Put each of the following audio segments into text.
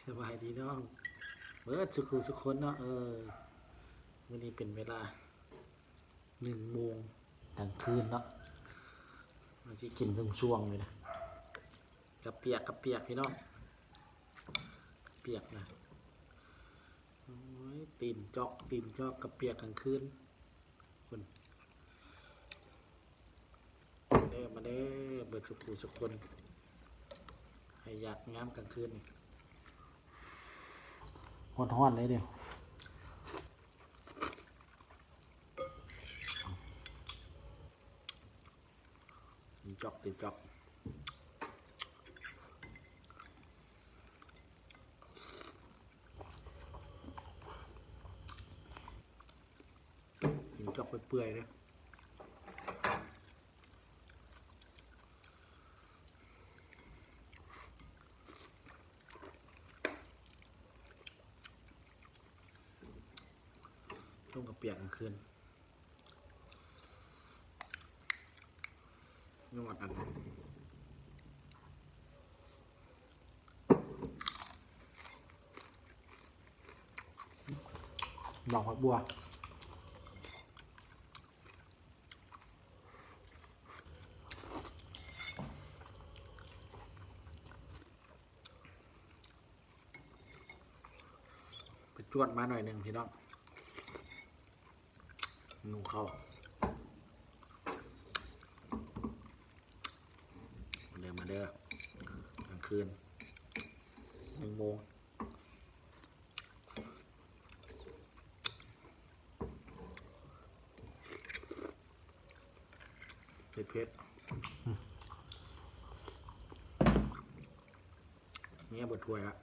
ສະບາຍດີນ້ອງເບິດສຸຄູ່ສຸຄົນເນາະ. ເອີ ມື້ນີ້ເປັນເວລາໜຶ່ງໂມງກາງຄືນເນາະ. ມາຊິກິນຊ່ວງໆນີ້ນະ. ກະປຽກ ກະປຽກພີ່ນ້ອງ ກະປຽກນະ. ໂອ້ຍ ຕີນຈອກ ຕີນຈອກ ກະປຽກກາງຄືນ. ພຸ້ນ ມາເດີ ມາເດີ ເບິດສຸຄູ່ສຸຄົນ ໃຜຢາກຍາມກາງຄືນນີ້. ຮ້ອນໆເດ້ ຕີນຈອກ ຕີນຈອກ. ກິນຈອກເປື່ອຍໆເດ້. ຕົ້ມກະປຽກກາງຄືນ. ຍອດອັນ ດອກຜັກບົ່ວ. ໄປຈວດມາໜ້ອຍໜຶ່ງພີ່ນ້ອງ. ຫິວເຂົ້າ. ມາເດີ ມາເດີ ກາງຄືນໜຶ່ງໂມງ. ເຜັດໆ ເມຍເບິດຖ້ວຍລະ.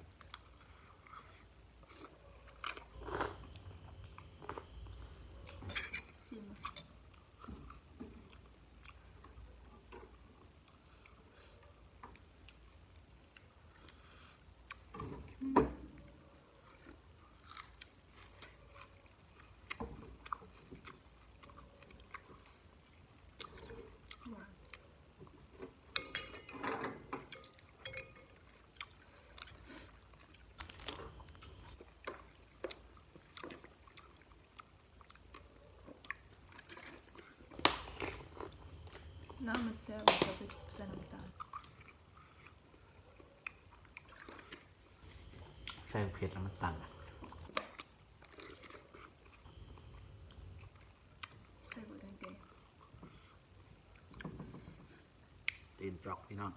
ນ້ຳມັນແຊບ ມັນຈະໄປໃສ່ນ້ຳຕານ. ໃສ່ເຜັດແລ້ວມັນຕັນ. ໃສ່ເບີດແດງໆ. ຕີນຈອກພີ່ນ້ອງ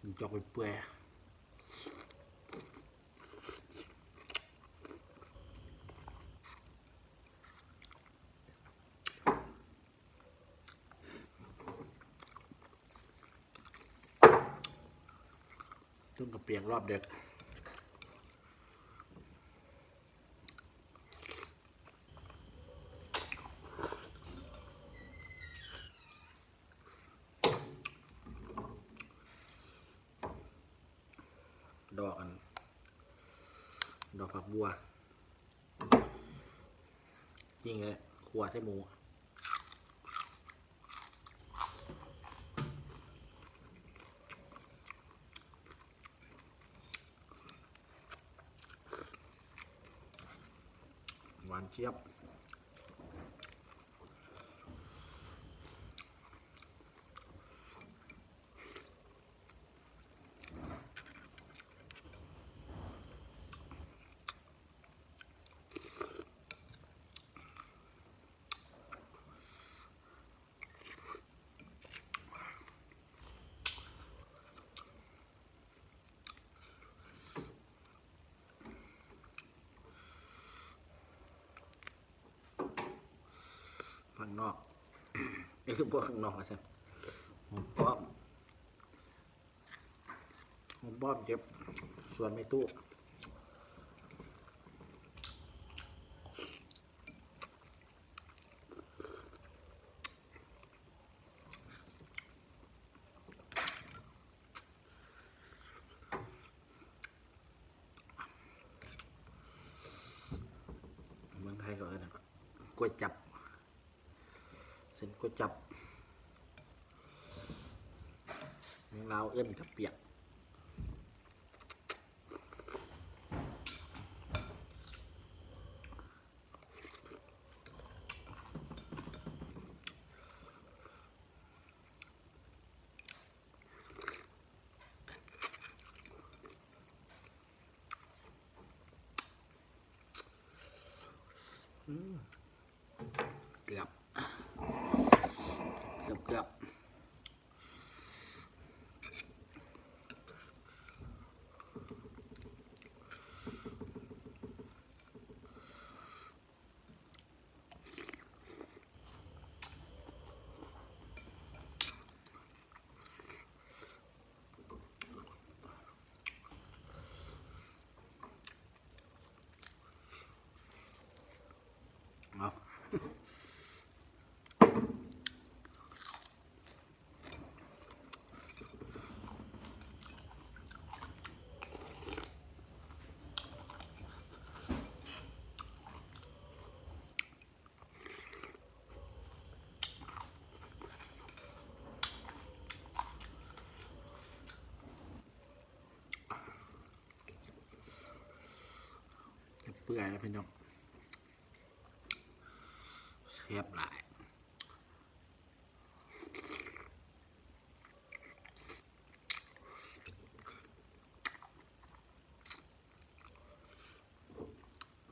ຕີນຈອກເປື່ອຍໆ. ຕົ້ມກະປຽກລອບເດັກ. ດອກອັນ ດອກຜັກບົ່ວ ຈິງແຫຼະ ຂົ້ວໃສ່ໝູ. ຫວານຈຽບ. ຂ້າງນອກ ເອີ ບໍ່ ຂ້າງນອກວ່າຊັ້ນ ຫອມປ້ອມ ຫອມປ້ອມເກັບສວນແມ່ຕູ້. ເມືອງໄທເຂົາເອີ້ນຫຍັງ? ກວຍຈັບ ເສັ້ນກວຍຈັບ. ເມືອງລາວເອີ້ນກະປຽກ. ເກືອບ ເກືອບ ເກືອບ. ເອົາ ເປື່ອຍແລ້ວພີ່ນ້ອງ ແຊບຫຼາຍ.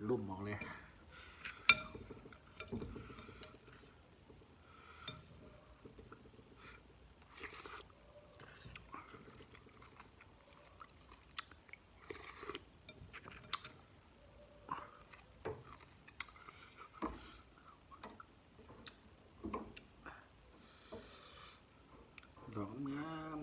ລຸ່ມອອກເລີຍ. ດອກງາມ.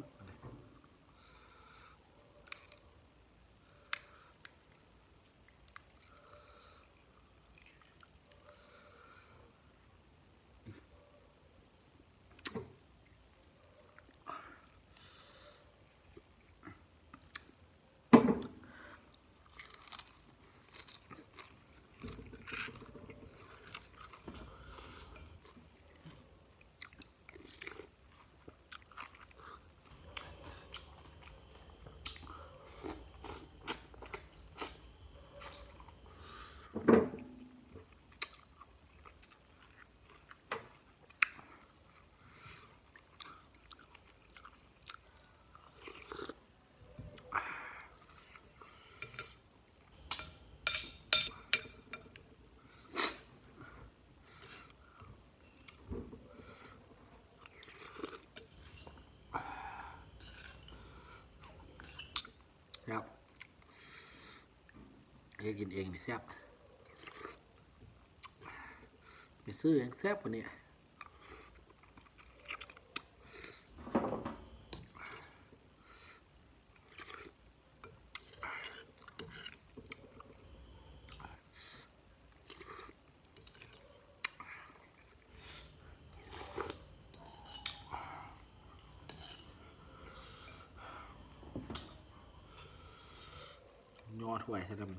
ແຊບ ເຮັດກິນເອງນີ້ແຊບ ໄປຊື້ຫຍັງແຊບກວ່ານີ້. ຍໍຖ້ວຍໃສ່ນຳ.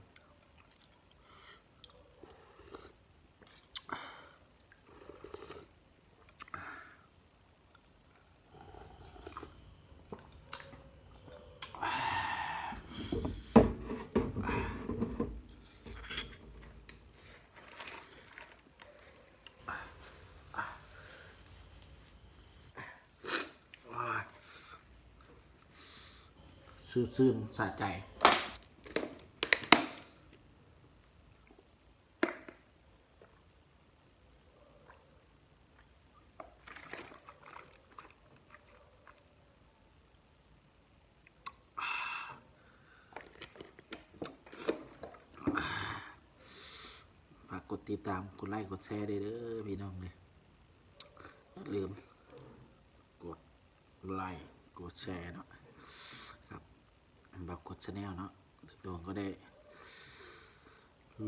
ຊື່ນຊື່ນສະໃຈ. ຝາກກົດຕິດຕາມ ກົດໄລ ກົດແຊເດີ້ພີ່ນ້ອງເດີ້. ຢ່າລືມກົດໄລ ກົດແຊເນາະ ກັບ ບ່າວກົດ Channel ເນາະ. ໂດນໆກໍໄດ້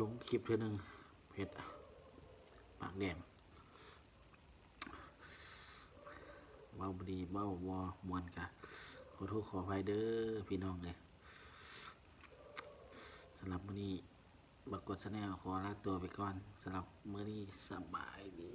ລົງຄລິບເທື່ອໜຶ່ງ ເຮັດປາກແດງ ເວົ້າບໍ່ດີ ເວົ້າບໍ່ມ່ວນກະຂໍໂທດຂໍອະໄພເດີ້ພີ່ນ້ອງເອີຍ. ສຳລັບມື້ນີ້ ບ່າວກົດ Channel ຂໍລາຕົວໄປກ່ອນ. ສຳລັບມື້ນີ້ ສະບາຍດີ.